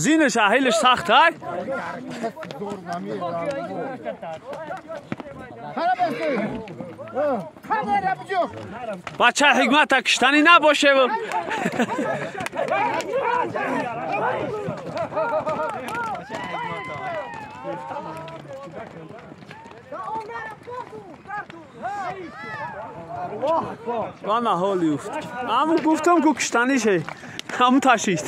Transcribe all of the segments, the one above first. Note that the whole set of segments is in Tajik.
Зинаш аҳилаш сахт ай. Бача ҳикмата киштанӣ набошев. Вана ҳоли уфт. Ҳамун гуфтам ку киштанише. Ҳамун ташид.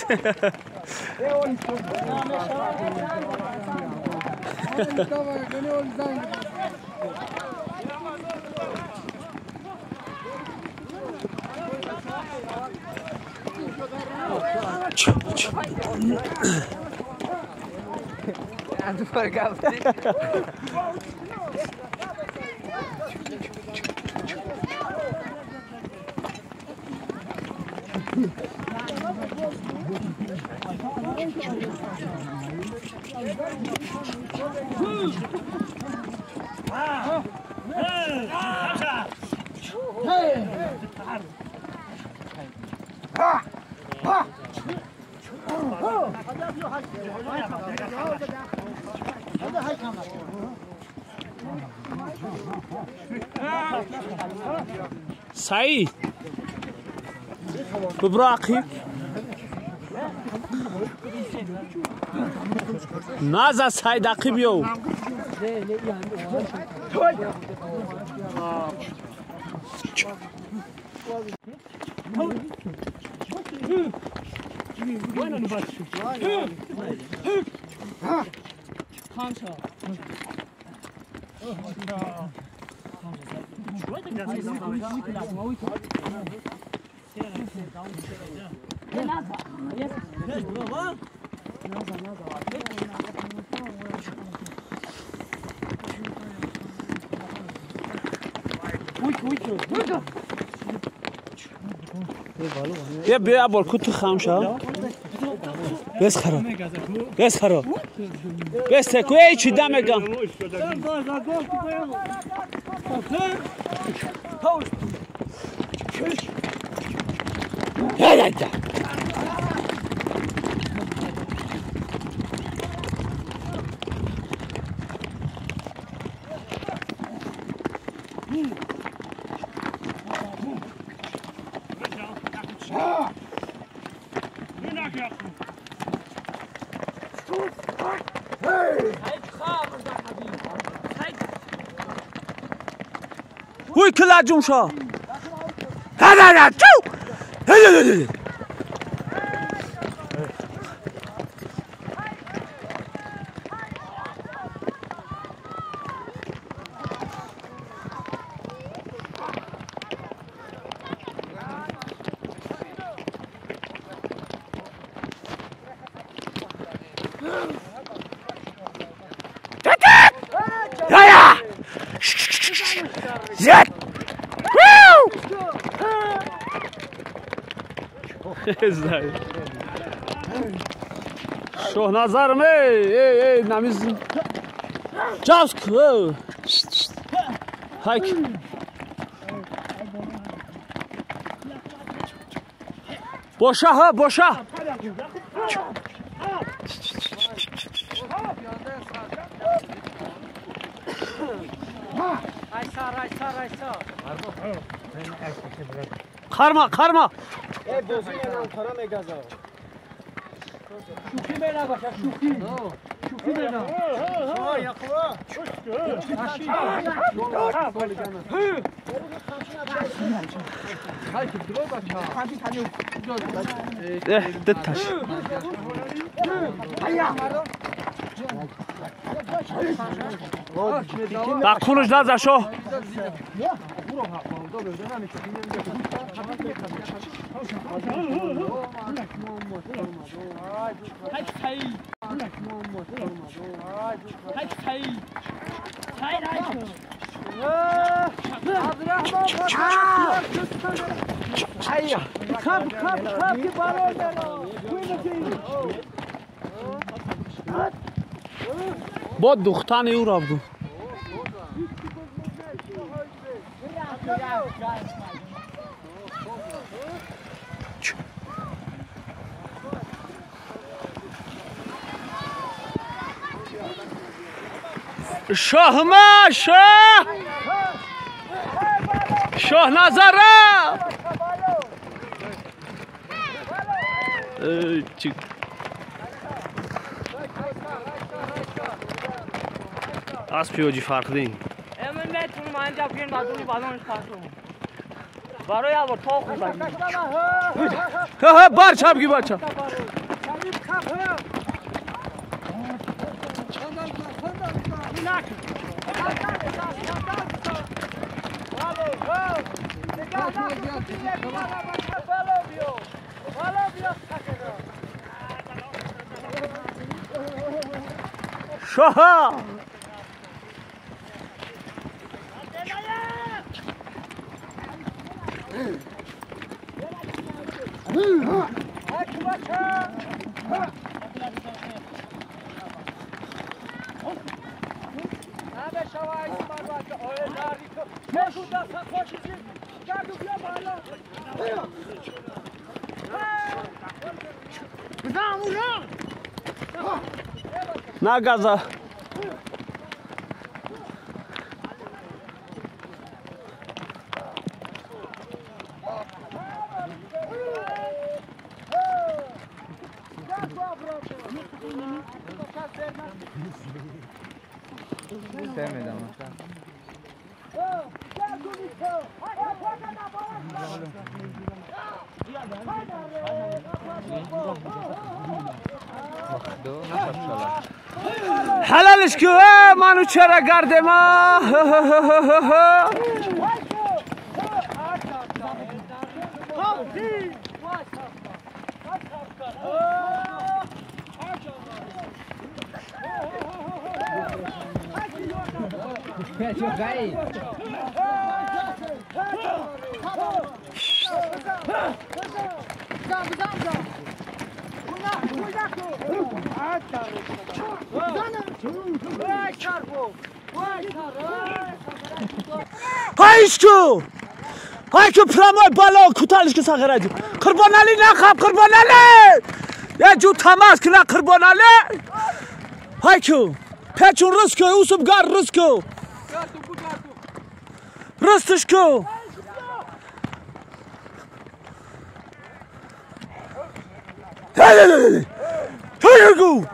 Саид бибро ақиб наза Саид ақиб ёв. Я бия бор куту хам ша. Бес харо. Бес харо. Бес теку эй чи да мегам. Ой, кила ҷумшо. Ҳа-ҳа-ҳа, чу! Ҳа-ҳа-ҳа. Знаю. Шоҳназарам, эй, эй, эй, намиз. Ҷавск. Хайк. Боша, ҳа, боша. Қарма, қарма. Диташ. Бақунуш наза шо. Бо духтани ӯ рафту. Шоҳма шоҳ! Шоҳназара! Аспи оҷи Фархдин. Бар чапги бача. Шоҳа! На газа. Ҳалалиш ку, ману чара гардема. Hayşku! Hayşku pramay balo kutalişki sağıracı. Qurbanali naqab Qurbanali! Ya cu tamas kına Qurbanali! Hayku! Peçun rızkı, usubgar rızkı! Rıztışku! Hayku!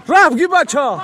Рафги бача!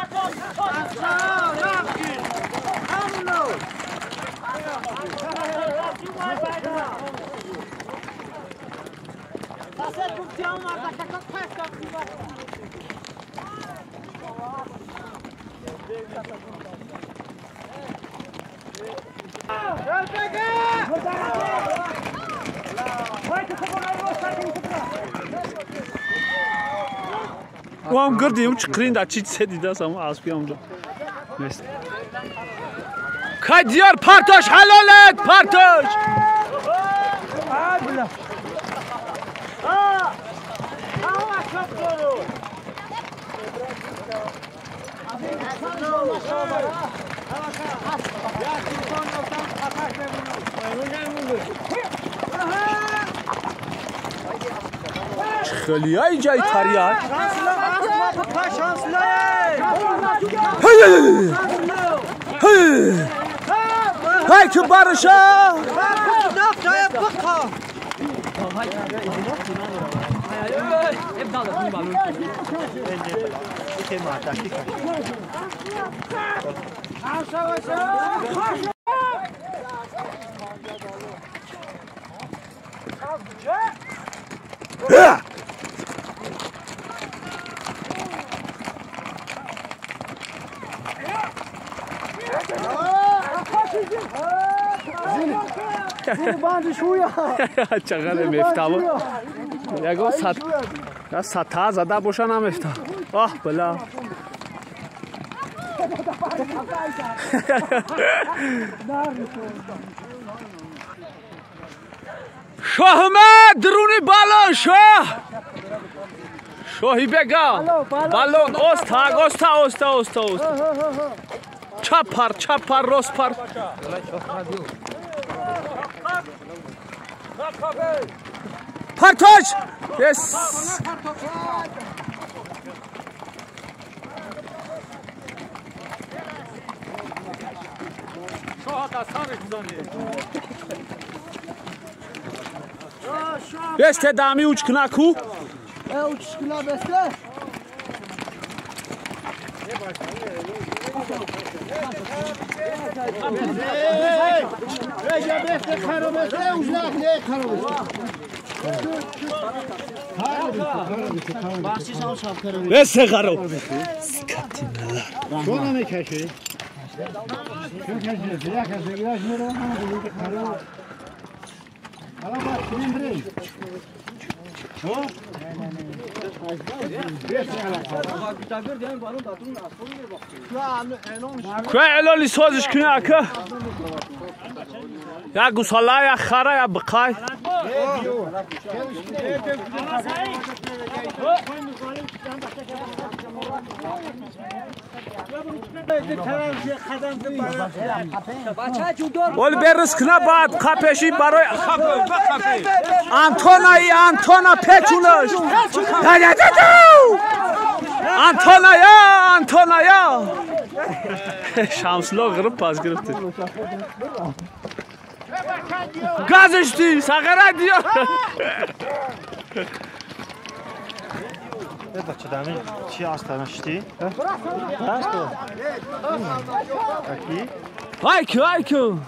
Вам гирдим чиқрин да чи се дидас ам аспи амҷо. Нест. Кадиёр партош ҳалолат партош. Хелиай ҷай тарият. Hey ki barışa! Чағале мефтаво. Ягон сата зада боша намефта. Оҳ, бала. Шоҳма дуруни балон шоҳ. Шоҳи бега. Балон оста, оста, оста, оста, оста. Чапар, чапар, ростпар. Парточ! Yes. Бесте дами учкна ку? Учкна бесте. Бесте ғаро. Куэлоли созиш куна ака? Я гусала, я хара, я бқай. Ол берис кна баъд қапеши барои Антона и Антона печунаш. Антона я, Антона я. Шамсулло ғириб пас гирифти. Газишти, сағара диё. Бача дами чи аста шти? Аста. Аки? Айку, айку.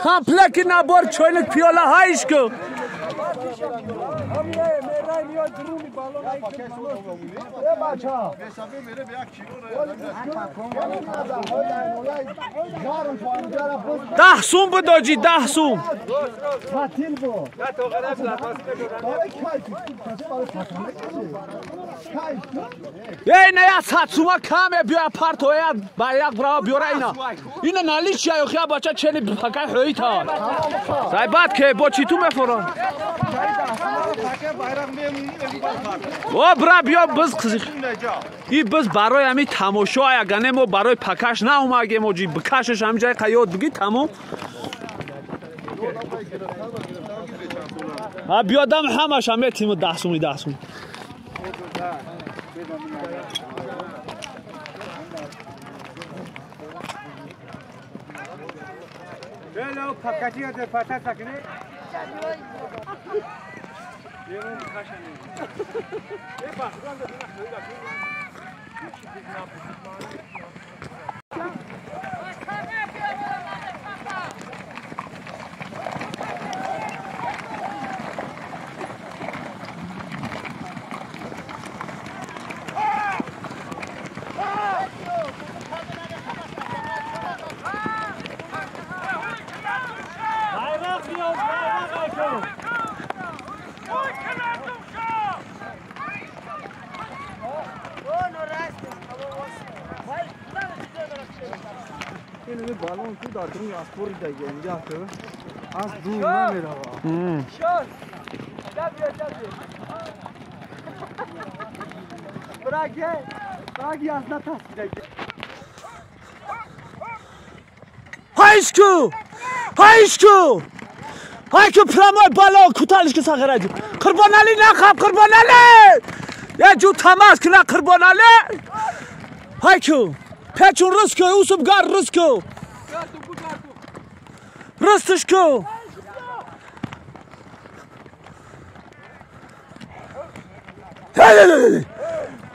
Комплекти набор чойник пиёла ҳайш ку. Даҳ сум бидоҷӣ, 10 сум. Эй, на я 100 сума каме биё парто я ба як брава биёра ина. Ина наличия ё хия бача чени пакай ҳоита. Зайбат ке бо чӣ ту мефорон? О бра биё биз қизиқ. И биз барои ҳами тамошо ягане мо барои пакаш наомагем оҷи бикашаш ҳами ҷай қаёд биги тамом. Ҳа биёдам ҳамаша метиму 10 суми 10 сум. Хайшку! Хайшку! Хайку прямой балон куталишки сағиради. Қурбонали нақаб Қурбонали! Я ҷу тамас кина Қурбонали! Хайку! Печун руску, Усубгар руску! Рустушку!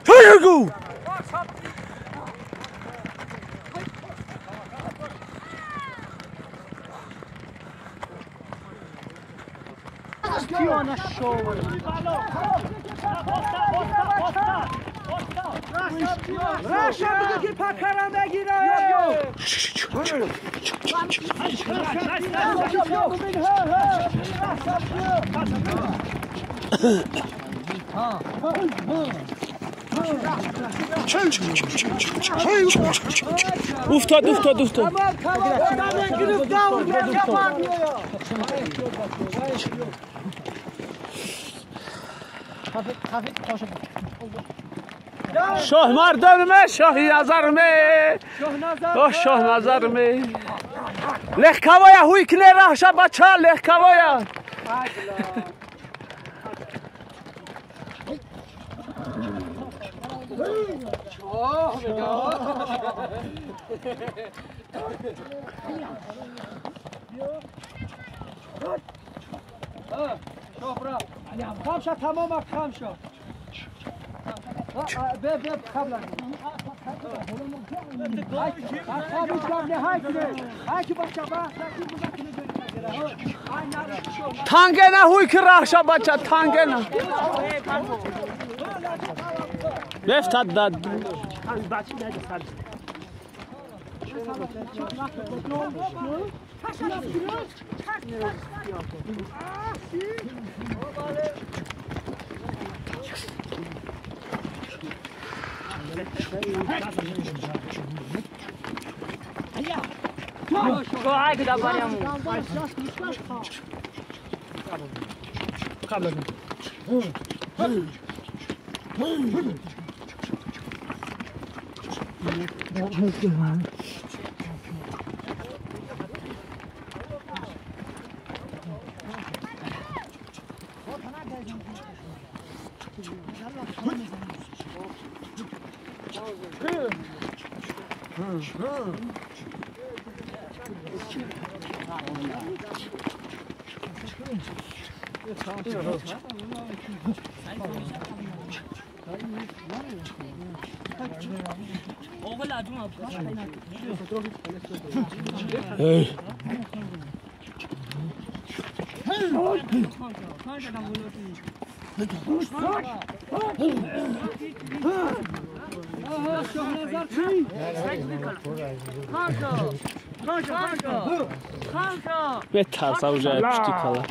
Хайку! Раша бигӯ ки пакарам бигира. Уфтод, уфтод, уфтод. Шоҳ мардонме, шоҳи назарме, о шоҳ назарме. Легковая ҳуй кне раша бача, легковая. خمشا تمام خمشا. Тангена ҳуй ки раша бача, тангена. Бефтад дад. Бетарса уже пушти кала.